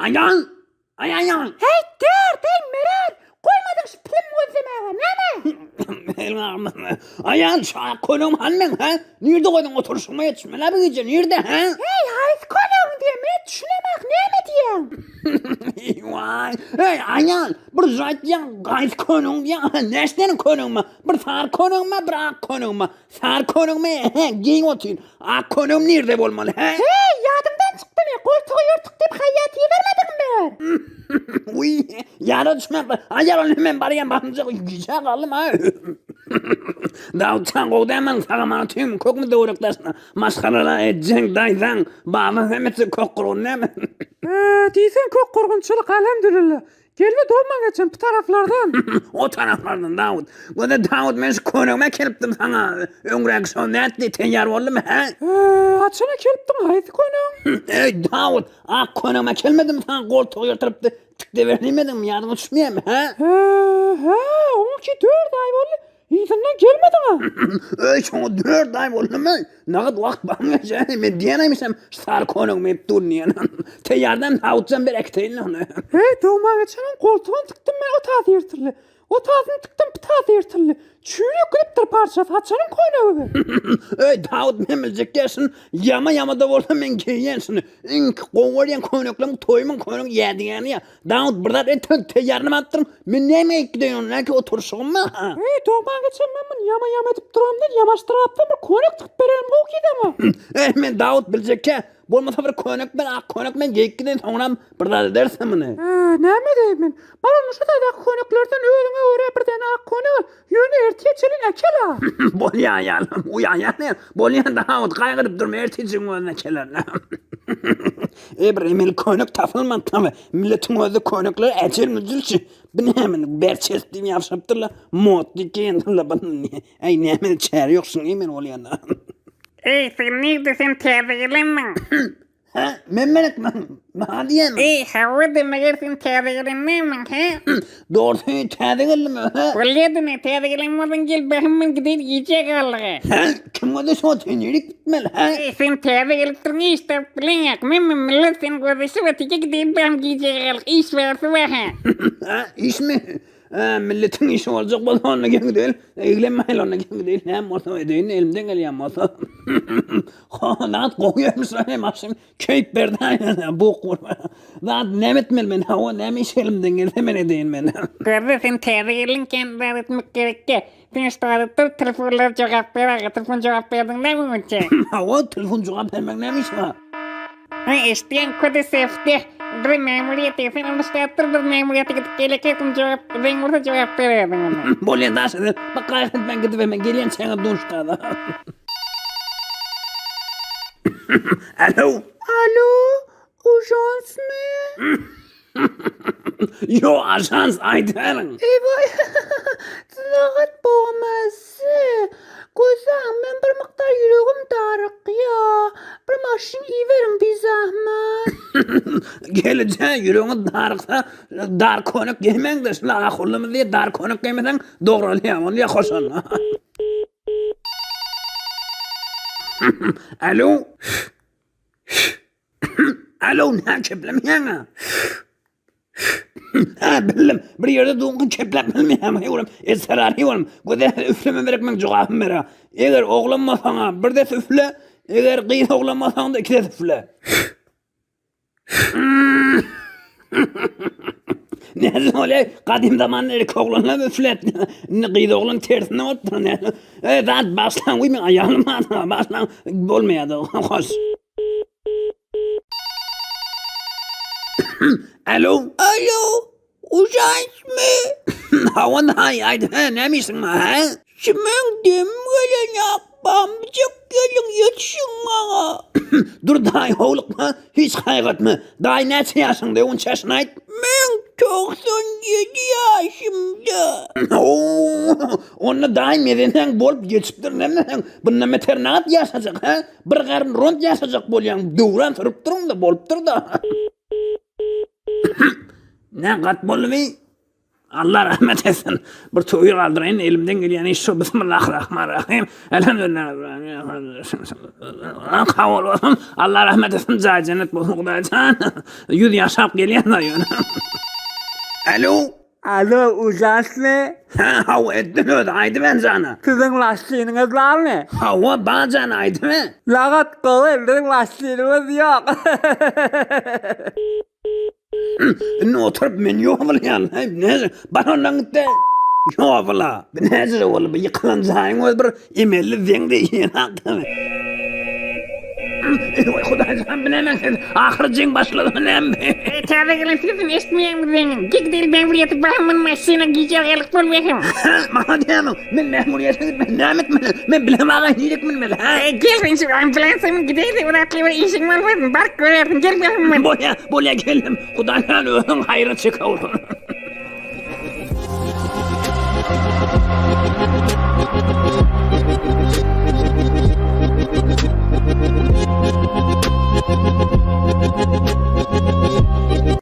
Aýal! Aý aýal! Heý, dert, eý, Meret! Goýmadyň şu pilim gözlemäge, näme? Aýal, şu ak köýnegim hany meň, hä? Nirde goýduň oturyşyma ýetişmeli-ä bu gije, nirde, hä? Heý, haýsy köýnegiň diýen, men düşünemok, näme diýýäň? Waý, eý, aýal, bir aýtýaň, haýsy köýnegiň diýýäň, näçe seniň köýnegiň bar? Bir sary köýnegim bar, bir ak köýnegim bar. Sary köýnegimi, hä, geýip otyryn. Ak köýnegim nirde bolmaly, hä? Heý, ýadyňdan çykdymy, goltugy ýyrtyk diýip haýýat ibermediňmi meger? Wiý, ýada düşmän, aýal ony men barýan basynjak, gijä galdym, aý. Dawutjan gowy däl men sag-aman otyryn, kökmi töwerek daşyna, maşgalala, ejeň, daýzaň, babaň hemmesi kök gurgun dämi? Hä, diýseň kök gurgunçylyk, alhamdulillah. Gelme dogman geçen bu taraplardan. O taraplardan Dawut. Göze Dawut men şu köýnegimi äkelipdim saňa. Öňräk şo nätdi teýýar boldumy hä? Hä, haçan äkelipdiň haýsy köýnegiň? Eý Dawut, ak köýnegimi äkelmedim saňa goltugy ýyrtylypdy. Tik-de ber diýmediňmi ýadyňa düşmeýärmi hä? Hä, hä, oňki dört aý boldy. Yzyndan gelmediň-ä. Öý, şoňa dört aý boldumy? Nagt wagt barmy eje? Men diýenäýmişem, şu sary köýnegimi geýip dur diýen. Teýýardan Dawutjan ber äkiteýin ony. Heý, dogman geçeniň goltugyny tikdim men, o tasy ýyrtyldy. O tasyny tikdim, bu tasy ýyrtyldy. Çüýrek gidipdir parçasy, haçanyň köýnegi bu? Öý, Dawut, men biljek däl şuny. Ýama-ýama-da bolsa men geýýän şuny. Iň gowy görýän köýneklerim toýumyň köýnegi ýädigäni ýa. Dawut bir zat et teýýarlap alypdyryn. Men näme geýip gideýin onda näki oturyşygym-a? Eý, dogman geçen men muny ýama-ýama edip duramdan ýamaşdyrapdan bir köýnek tikip bererin gowy ki saňa. Eý, men Dawut biljekkä, bolmasa bir köýnek ber, ak köýnek men geýip gideýin soňram bir zat edersiň muny. Hä, näme edeýin men? Bar onda şu taýdaky köýneklerden özüňe görä bir däne ak köýnek al, ýöne ertir çenli äkel-a. Bolýa aýalym, uýaýan, bolýa Dawut gaýgyryp durma ertirjigiň özüne keler. Eý bir emeli köýnek tapylmady taby. Milletiň özü köýnekleri äjel-müjülçi. Bu näme berçes diýip ýapyşypdyrlar. Mod diýip geýendirler bunu. Äý näme çäre ýok şuny geýmeli bolýanda. Eý sen nirde sen täze gelenmiň? Hä men merekmi? Maňa diýýämiň? Eý hawa-da meger sen täze gelen dälmiň hä? Dogrusy täze geldim hä? Bolýa-da ne täze gelen bolsaň gel bahym men gideýin gijä galdyga. Hä kim gözleşip otyr nirik gitmeli hä? Eý sen täze gelipdirň iş tapyp bileňok men millet seni gözleşip otyr gideýin bahym gijä galdyk iş barsa bar hä? Hä işmi? Hä milletiň işi boljak bolsa onda geň däl. Eglenmäýli onda geň däl näme bolsa edeýin elimden gelýän bolsa. Ho zat gowy ýermiş maşyn Keýp berdi aýna bok bolma. Zat näme etmeli men hawa näme iş elimden gelse men edeýin men. Garry sen täze geldiň kän zat etmek gerekkä. Sen şu taýda dur telefonlara jogap ber aga telefon jogap berdiň dä bu günçe. Hawa telefon jogap bermek näme iş bar. Ha eşitýän kody sefde bir memuriýete sen onda şu taýda dur biz memuriýete gidip gelek kim jogap zeň bolsa jogap berersiň onda. Bolýa daş bak gaýgy etmän gidibermen gelýänçäňiz duşuşarys. Alo. Alo, ujansmy? Ýo, ajans aýdalyň. Eý-waý, synagat bolmasy. Gözläň, men bir mukdar ýüregim darykýa. Bir maşyn iberiň bizahmat. Gelije, ýüregiňiz daryksa, dar köýnek geýmäň-de, şunda ahullymyz diýip dar köýnek geýmeseň dogralýar, bolýa hoşal. Alo. Alo, näme keplemeýäň-ä? Hä, bildim. Bir ýerde duňky kepläp bilmeýän ýolam. Esrarly bolam. Göze üfleme gerek meň jogabym ber. Eger oglan bolsaň-a bir des üfle, eger gyz oglan bolsaň-da iki des üfle. Näme bolýar? Gadym zamanda erkek oglanlar üfläp, indi gyz oglan tersine bolupdyr. Näme? Eý, zat başlaň, goý men aýalym bar, başlaň bolmaýar-da. Hoş. Alo. Alo, ujansmy? Hawa, daýy, aýt, hä, näme işiň bar, hä? Şu meň demim gelenok, bambyjak geliň ýetişiň maňa. Dur daýy howlukma, hiç gaýgy etme. Daýy näçe ýaşyňda, onça ýaşyny aýt. Meň 97 ýaşymda. Oo, onda daýy mezeneň bolup geçipdir, näme bundan beter nagt ýaşajak, hä? Bir garyn ront ýaşajak bolýaň, döwran sürüpdiriň-de, bolupdyr-da. Nä gat boldumy? Allah rahmet etsin. Bir tüwi galdyraýyn, elimden gelýän iş şu. Bismillahirrahmanirrahim. Elhamdülillah. Kabul bolsun. Allah rahmet etsin, jaý jennet bolsun Hudaýjan. Ýüz ýaşap gelýän da ýöne. Alo. Alo, Ujasmy? Ha, hawa, etdin özi, aýdyber jana. Siziň maşynyňyz barmy? Hawa, bar jana, aýdyber. Lagat gowy, biziň maşynymyz ýok. Indi oturyp men ýobalýan. Näme? Bar ondan gitde. Ýobala. Näme boldy? Bu ýykylan jaýyň özi bir emelli zeň diýen hakda. Eý, Hudaýjan bilemen sen ahyry jeň başladymy näme? Eý, täze gelen sesini eşitmeýäňmi zeňiň? Gideli memurýete barman maşyna gijä galyp bolmaýaň. Maňa diýýämiň? Men memurýete gitmeli, näme etmeli? Men bilem aga nirek münmeli, hä? Eý, gel sen şu ambulansa mün gideli, uzakly bir işiň bolmasyn, baryp görersiň, gel bahym. Bolýa, bolýa geldim. Hudaýjan özüň haýra çekewr.